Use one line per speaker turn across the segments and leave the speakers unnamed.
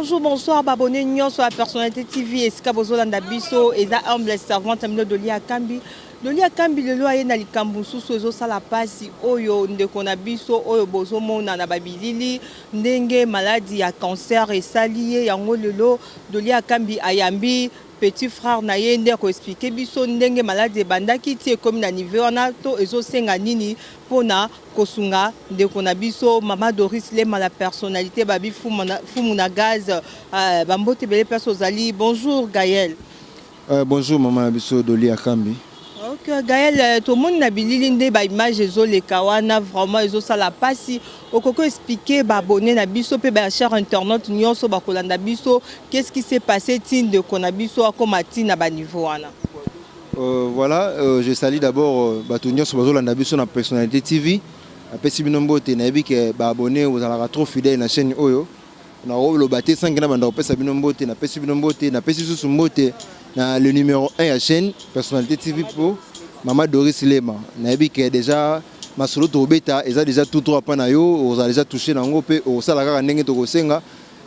Bonjour, bonsoir, ba abonnés nyonso ya Personnalité TV esika bozolanda biso. Eza humble servante Mino Doli Akambi. Doli Akambi lelo aye na likambo mosusu ezosala mpasi, oyo ndeko na biso oyo bozomona na babilili, ndenge maladi ya cancer esali ye. Yango lelo Doli Akambi ayambi petit frère na ye nde akoexpliquer biso ndenge maladi ebandaki ti ekomi na niveau wana, to ezosenga nini mpona kosunga ndeko na biso. Mama Doris Lema, la personnalité, babi fumu na gaz, bambote ebele place ozali. Bonjour Gaël.
Bonjour mama na biso Doli Akambi.
Ok Gaël, tomoni na bilili nde baimage ezoleka wana, vraiment ezosala mpasi. Okoki expliquer baabonnés na biso mpe bachers internautes nyonso bakolanda biso qu'est-ce qui s'est passé ti ndeko na biso akóma ti na baniveau wana?
Voilà, je salue d'abord bato nyonso bazolanda biso na Personnalité TV. Apesi bino mbote. Nayebi ke baabonnés ozalaka trop fidèle na chaîne oyo. Nakoloba te sanke na banda kopesa bino mbote. Napesi bino mbote, napesi lisusu mbote na le numéro 1 ya chaîne Personnalité TV, mpo mama Doris Lema. Nayebi ke déjà masolo tokobeta eza déjà tout droit mpa na yo, ozala déjà touché nango mpe okosala kaka ndenge tokosenga,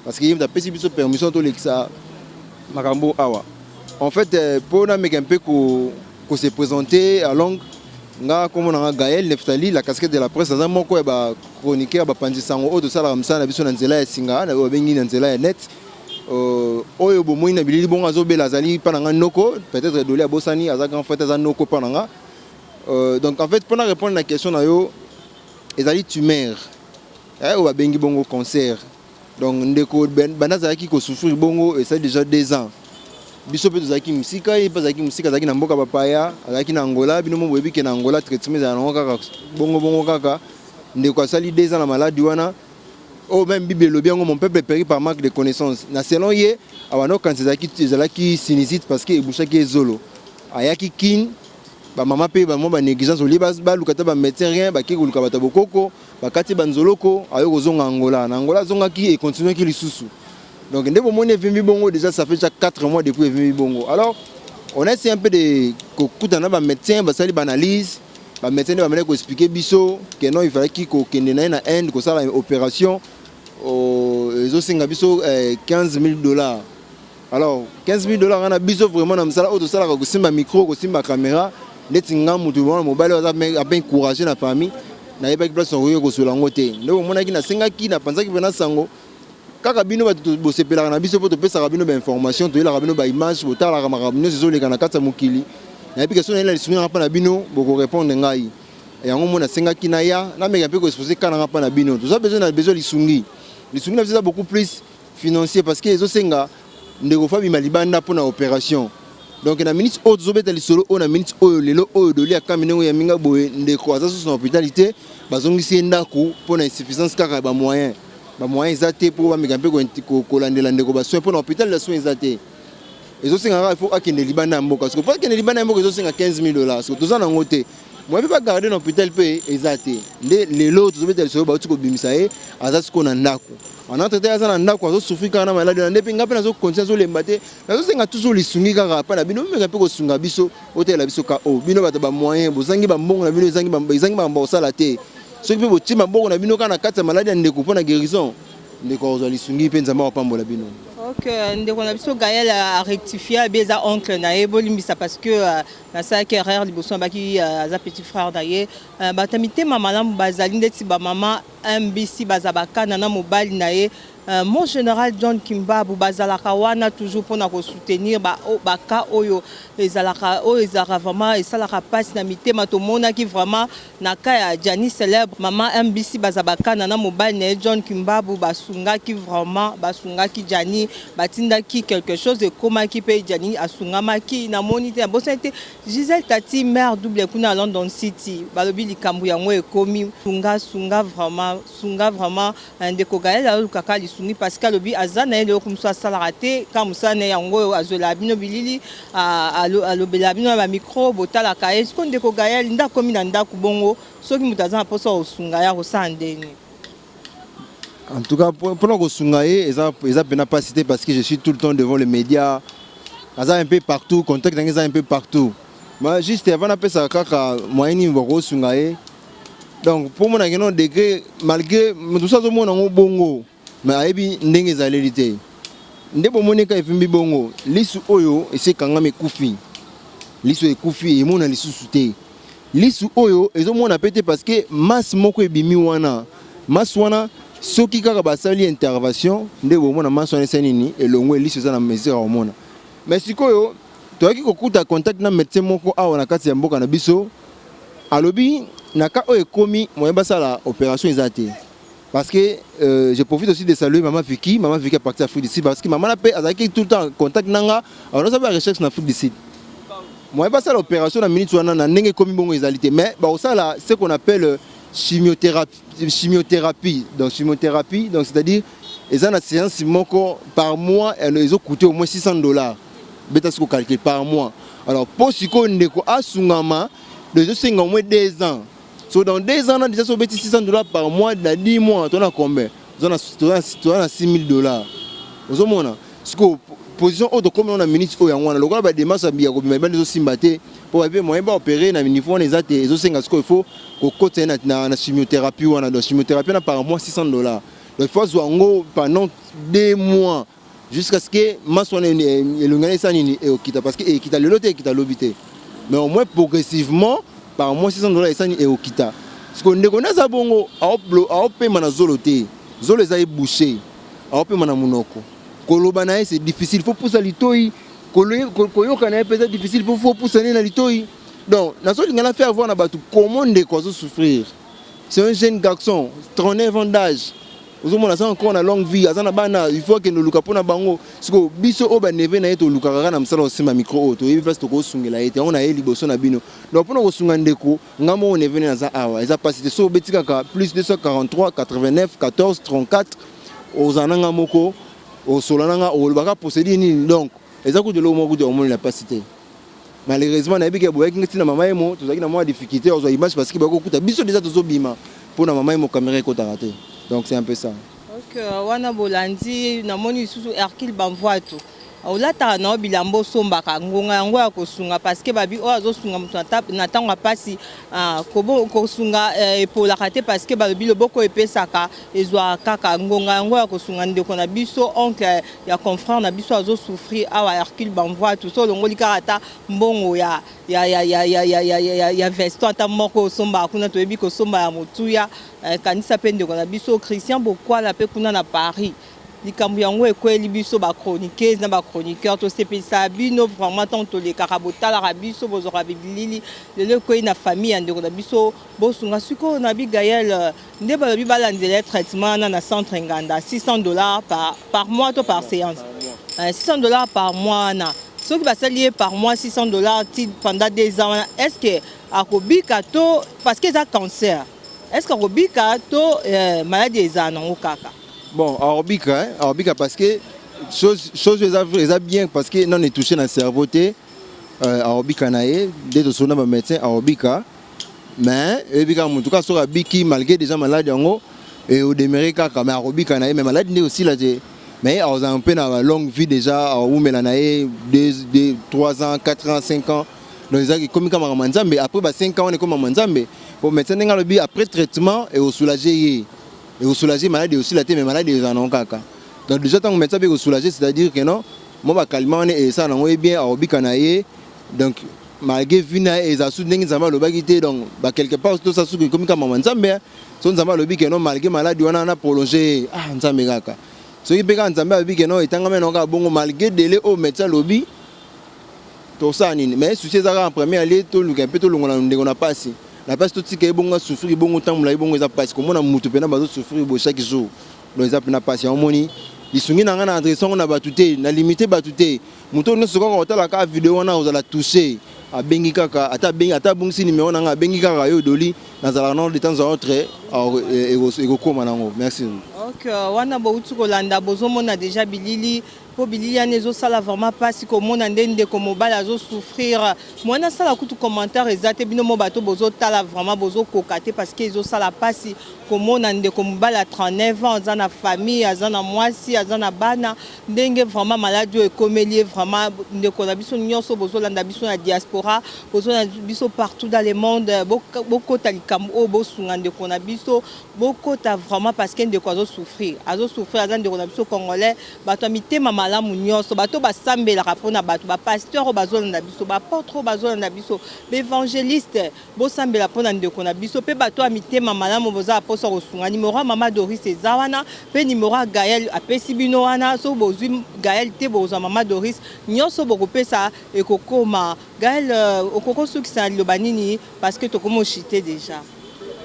parce que ye moto apesi biso permission tolekisa makambo awa. En fait, mpo nameka mpe kose présenter à longue, nga kombo na nga Gaël Neftali, la casquette de la presse. Aza moko ya bachroniqueur, bapanzi sango oyo tosalaka mosala na biso na nzela ya singa oyo babengi na nzela ya net. Oyo bomoi na bilili bongo azobela azali mpa na nga noko. Peut-être Doli abosani, aza grand frère, aza noko mpa na nga. Donc en fait, mpona répondre na question na yo, ezali tumeur oyo babengi bongo cancer. Donc ndeko banda azalaki kosouffrir bongo, esali déjà 2 ans. Biso mpe tozalaki mosika, ye mpe azalaki mosika, azalaki na mboka bapaya, azalaki na Angola. Bino mo boyebi ke na Angola traitement ezala nango kaka bongo bongo kaka. Ndeko asali 2 ans na maladi wana oyo même Bible elobi yango: "Mon peuple périt par manque de connaissance." Na selon ye, abanda kokanisa ezalaki sinusite, parce que ebouchaki ezolo. Ayaki Kine, bamama mpe bamwa banégligence, olie baluka ta bamédecin, rien. Bakei koluka bato ya bokoko, bakati banzoloko. Aye kozonga Angola. Na Angola azongaki, econtinuaki lisusu. Donc nde bomoni evimbi bongo. Déjà ça fait déjà 4 mois depuis evimbi bongo. Alors on a essayé un peu de kokutana na bamédecin, basali baanalyse. Bamédecin nde bamandaki koexpliquer biso ke non, il fallaki kokende na ye na Inde kosala opération. Ezosenga biso 15 000 $. Alors 15 000 $ wana, biso vraiment na mosala oyo tosalaka, kosimba micro, kosimba caméra, ndeti nga motu wana mobali oyo aza ape encouragé na famille, nayebaki place nakoki kosola yango te. Nde omonaki nasengaki, napanzaki mpena sango kaka bino bato bosepelaka na biso, mpo topesaka bino bainformation, toyelaka bino baimage, botalaka makambo nyonso ezoleka na kati ya mokili. Nayebi ke so nayeli na lisungi nanga mpa na bino, bokorépondre ngai. Yango mo nasengaki naya nameka mpe koexposer ka nanga mpa na bino. Toza besoin na besoin lisungi. Lisungi na biso eza beaucoup plus financier, parce que ezosenga ndeko faut abima libanda mpo na opération. Donc na minute oyo tozobeta lisolo oyo, na minute oyo lelo oyo Doli Akambi ndenge ya minga boye, ndeko aza susu na hôpital te, bazongisi ye ndako mpo na insuffisance kaka ya bamoyen. Bamoyen eza te mpo bameka mpe kolandela ndeko basoin mpo na hôpital ya soin eza te. Ezosenga kaka ifo akende libanda ya mboka. Siko mpo akende libanda ya mboka, ezosenga 15 000 $. Siko toza nango te. Moyen mpe bagarder na hôpital mpe eza te. Nde lelo tozobeta lisolo, bauti kobimisa ye, aza sikoyo na ndako. En entre aza na ndako, azosouffrir kaka na maladi wana. Nde mpe nga mpe nazokontinue, azolemba te, nazosenga toujours lisungi kaka mpa na bino. Bomeka mpe kosunga biso, otalela biso ka o bino bato bamoyen. Bozangi bambongo na bino, ezangi makambo kosala te. Soki mpe botie maboko na bino kaka na kati ya maladi ya ndeko mpo na guérison, ndeko akozwa lisungi mpe Nzambe akopambola bino.
Ok, ndeko na biso Gaël arectifier, abi eza oncle na ye. Bolimbisa parce que nasalaki erreur liboso, nabaki aza petit frère na ye. Bato ya mitema malamu bazali ndeti bamama MBC, baza bakana na mobali na ye, mon général John Kimbabu, bazalaka wana toujours mpona kosoutenir baka oyo ezalaka, oyo ezalaka vraiment esalaka mpasi na mitema. Tomonaki vraiment na ka ya Jani célèbre, mama MBC baza bakana na mobali na ye John Kimbabu basungaki vraiment, basungaki Jani, batindaki quelque chose, ekomaki mpe Jani asungamaki. Namoni te, nabosani te Gisèle Tati, mare double kuna na London City. Balobi likambo yango ekomi sunga, sunga vraiment, sunga vraiment. Ndeko Gael alukaka lisungi parce que alobi aza na ye eloko mosusu asalaka te, ka mosala na ye yango oyo azwela bino bilili, alobela bino na bamicro, botalaka ye. Siko ndeko Gael nde akomi na ndako bongo, soki moto aza na mposa kosunga ye, akosala ndenge?
En tout cas, mpona kosunga ye eza mpena mpasi te, parce que je suis tout le temps devant les médias, aza un peu partout, contact nange eza un peu partout. Ma juste avant napesaka kaka moyen nini bakosunga ye. Donc mpo mona keno degré, malgré moto mosusu azomona yango bongo, mais ayebi ndenge ezaleli te. Nde bomoni ka evimbi bongo, lisu oyo esi ekangami, ekufi. Lisu ekufi, emona lisusu te. Lisu oyo ezomona pe te parce que masse moko ebimi wana. Masse wana, soki kaka basali intervention, nde bomona masse wana esali nini, elongwe, lisu eza na mesure ya komona. Mais sikoyo toyaki kokuta contact na médecin moko awa na kati ya mboka na biso. Alobi na cas oyo ekomi, moyen basala opération eza te. Parce que je profite aussi de saluer Maman Vicky, Maman Vicky à partir d'Afrique du Sud, parce que maman na pe azalaki tout le temps en contact nanga, alors ça va recherche na Afrique du Sud. Moyen basala opération na minute wana na ndenge ekomi bongo ezali te, mais bakosala ce qu'on appelle chimiothérapie, chimiothérapie. Donc chimiothérapie, donc c'est-à-dire eza na séance moko par mois, ezocoûter au moins 600 $. Beta siko calcul par mois. Alors po sikoyo ndeko asungama, ezosenga au moins 2 ans. So dans 2 ans na déjà, so obeti 600 $ par mois na 10 mois, tona combien? Toza na 6000 $. Ozomona sikoyo position oyo tokomi na minute oyo, yango wana lokola badémarche ya kobima ebandi ezosimba te, mpo babe moyen baopérer na niveau wana eza te. Ezosenga sikoyo, il faut kokota ye na chimiothérapie wana. Donc chimiothérapie wana par mois 600 $. Donc il faut azwa yango pendant 2 mois jusqu'à ce que masse wana elongani, esala nini, ekokita, parce que ekita lelo te, ekita lobi te, mais au moins progressivement par mois 600 $ esani, ekokita. Sikoyo ndeko nde aza bongo, aopema na zolo te, zolo eza ebouché, aopema na monoko. Koloba na ye, c'est difficile, faut pusa litoi. Koyoka na ye mpe eza difficile, faut pusa ne na litoi. Donc nazolinga na faire voir na bato comment ndeko azosouffrir. C'est un jeune garçon, 39 ans d'âge. Ozomona aza encore na longue vie, aza na bana, il faut akende oluka mpona bango. Sikoyo biso oyo baneveux na ye, tolukaka kaka na mosala kosimba micro oyo, toyebi place tokosungela ye te. Yango na ye liboso na bino. Donc mpona kosunga ndeko, nga moko neveu ne naza awa, eza pasi te. So obeti kaka +243 89 14 34, ozala na nga moko, osola na nga, olobaka procédure nini. Donc eza kutu eloko moko kutu omonela pasi te. Malheureusement, nayebi ke boyaki ntina mama yemo, tozalaki na mwa difficulté ozwa image parce que bakokuta biso déjà tozobima mpona mama yemo, caméra ekotaka te. Donc c'est un peu ça.
Ok, wana bolandi. Namoni lisusu Hercule Bamvoato, olataka na yo bilamba osombaka. Ngonga yango ya kosunga, parce que babi oyo azosunga moto na ntango ya mpasi, kosunga epolaka te, parce que balobi loboko epesaka ezwaka kaka. Ngonga yango ya kosunga ndeko na biso, oncle ya confrère na biso azosouffrir awa, Hercule Bamvoato. So olongoli kaka ata mbongo ya veston ata moko osombaka kuna, toyebi kosomba ya motuya, kanisa mpe ndeko na biso Christian Bokwala mpe kuna na Paris. Likambo yango ekweli biso bachroniqueuse na bachroniqueur, tosepelisa bino vraiment. Ntango tolekaka, botalaka biso, bozwaka bibilili. Lelo ekweli na famille ya ndeko na biso, bosunga. Sikoyo na Bigayel nde balobi balandela traitement wana na centre Nganda, 600 $ par mois to par séance? 600 $ par mois wana, soki basali ye par mois 600 $ ti pendant 2 ans wana, est ce que akobika to? Parce que eza cancer, est ce que akobika to maladie ezala nango kaka?
Bon, akobika, hein, akobika, parce que chose eza eza bien, parce que non etouché na cerveau te. Akobika na ye nde tosolo na bamédecin, akobika. Mais oyebi kaka motu kaka soki abiki, malgré déjà malade yango eodemere kaka, mais akobika na ye. Mais malade nde osila te, mais akozala mpe na longue vie déjà, awumela na ye 2, 3 ans, 4 ans, 5 ans. Donc eza ekomi kaka makambo ya Nzambe. Après ba 5 ans wana, ekomi makambo ya Nzambe. Po médecin ndenge alobi, après traitement ekosoulage ye, ekosoulage malade, esila te, mais malade ezala nango kaka. Donc déjà ntango médecin mpe ekosoulage, c'est-à-dire que non, mo bakalima wana esala nango ye bien, akobika na ye. Donc malgré vie na ye eza su ndenge Nzambe alobaki te. Donc ba quelque part tosa suki, ekomi kaka mama Nzambe. So Nzambe alobi ke non, malgré malade wana na prolonge ye, ah, Nzambe kaka. Soki mpe kaka Nzambe alobi ke non, etangami nango kaka bongo, malgré délai oyo médecin alobi, tosala nini? Mais souci eza kaka premier aller, toluka mpe tolongola ndeko na pasi, na pasi. Totika ye bongo asouffrir bongo, ntango ye bongo, eza pasi komona mutu mpena bazosouffrir boye chaque jour. Donc eza mpena pasi. Yango moni lisungi na ngai na adresse yango na bato te, na limite bato te. Moto oyo nyonso kaka kotala kaka video wana, ozala touché, abengi kaka, ata abengi, ata abongisi numéro na ngai, abengi kaka yo Doli, nazalaka nango de temps en autre, ekokóma nango. Merci.
Ok, wana bouti kolanda, bozomona déjà bilili, mpo bilili wana ezosala vraiment mpasi komona nde ndeko mobali azosouffrir. Mwana asala kutu commentaire eza te. Bino mo bato bozotala, vraiment bozokoka te, parce que ezosala mpasi komona ndeko mobali ya 39 ans, aza na famille, aza na mwasi, aza na bana, ndenge vraiment maladi oyo ekomeli ye. Vraiment ndeko na biso nyonso bozolanda biso na diaspora, bozolanda biso partout dans le monde, bokota likambo oyo, bosunga ndeko na biso, bokota vraiment, parce que ndeko azosouffrir, azosouffrir, aza ndeko na biso congolais. Bato ya mitema malamu. malamu nyonso, bato basambelaka mpona bato, bapasteur oyo bazolanda biso, baapôtre oyo bazolanda biso, baévangéliste, bosambela mpona ndeko na biso. Mpe bato ya mitema malamu, boza mposa kosunga, nimero ya mama Doris eza wana, mpe nimero ya Gael apesi bino wana. Soki bozwi Gael te, bozwa mama Doris. Nyonso bokopesa ekokoma. Gael, okoki osukisa na liloba nini? Parce que tokomi oshite déjà.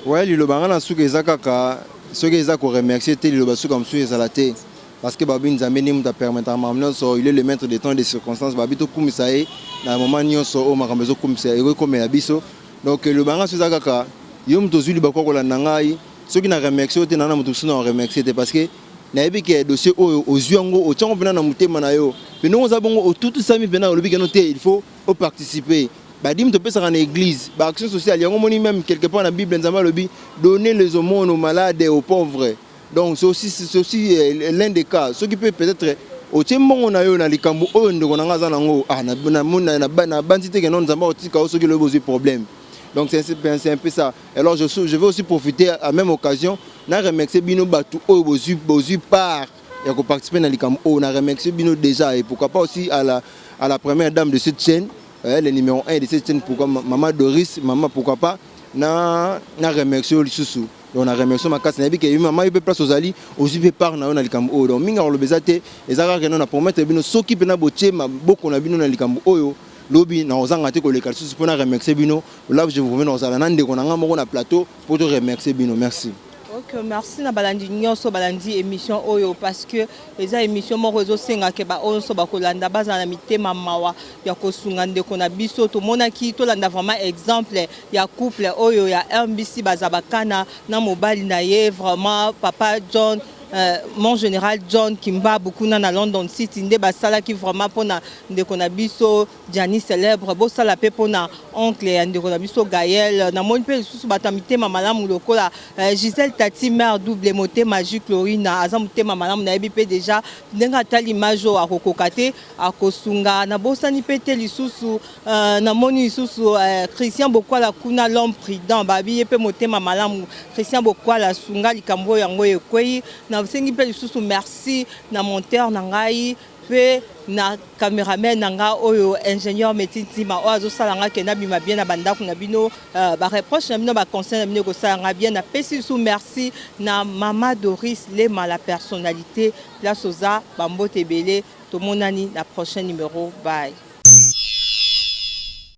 Ouais, liloba nga na suka eza kaka, soki eza koremercier te, liloba suka mosusu ezala te, parce que babi Nzambe nde moto apermetaka makambo nyonso. Il est le maître des temps et des circonstances. Babi tokumisa ye na moment nyonso oyo makambo ezokumisa, ekokomela biso. Donc liloba nga so eza kaka, yo moto ozwi libaku kolanda ngai, soki na remercier yo te, na moto mosusu na remercier te, parce que nayebi ke dossier oyo ozwi yango, otiango mpena na motema na yo mpe ndenge oza bongo, otutusami mpena, olobi keno te, il faut oparticiper. Badîmes topesaka na église, baaction sociale, yango moni même quelque part na Bible, Nzambe alobi: «Donner les aumônes aux malades et aux pauvres.» Donc c'est aussi l'un des cas. Soki mpe peut-être otie mbongo na yo na likambo oyo ndeko na nga aza nango, ah, nabandi te keno Nzambe akotika yo soki lobi ozwi problème. Donc c'est un peu ça. Alors je veux aussi profiter à même occasion na remercier bino bato oyo bozwi part ya koparticiper na likambo oyo. Na remercier bino déjà, et pourquoi pas aussi à la première dame de cette chaîne, le numéro 1 de cette chaîne, pourquoi maman Doris, maman, pourquoi pas na remercier lisusu. Donc na remercier makasi, nayebi ke mama, yo mpe place ozali, ozwi mpe part na yo na likambo oyo. Donc mingi akoloba eza te, eza kaka no na promettre bino, soki mpena botie maboko na bino na likambo oyo, lobi na kozanga te koleka lisusu mpo na remercier bino. Là, je vous promets, na kozala na ndeko na nga moko na plateau mpo to remercier bino. Merci.
Ok, merci na balandi nyonso balandi émission oyo, parce que eza émission moko ezosengaka baoyo nyonso bakolanda bazala na mitema mawa ya kosunga ndeko na biso. Tomonaki, tolanda vraiment exemple ya couple oyo ya RBC, baza bakana na mobali na ye, vraiment papa John, mon général John Kimbabu kuna na London City, nde basalaki vraiment mpona ndeko na biso Gianni Célèbre. Bosala mpe mpona oncle ya ndeko na biso Gael. Namoni mpe lisusu bato ya mitema malamu lokola Gisèle Tati, mare double motema, Jus Chlorine, aza motema malamu. Nayebi mpe déjà ndenge atali image oyo, akokoka te, akosunga. Nabosani mpe te lisusu, namoni lisusu Christian Bokwala kuna, l'homme prudent, babi ye mpe motema malamu. Christian Bokwala, asunga likambo oyo, yango ekwei. Nasengi mpe lisusu merci na monteur na ngai mpe na cameraman na nga oyo, ingénieur Meti Ntima, oyo azosala nga ke nabima bien na bandako na bino. Bareproche na bino, baconseil na bino ekosala nga bien. Napesi lisusu merci na mama Doris Lema, la personnalité, place oza, bambote ebele. Tomonani na prochain numéro. Bye.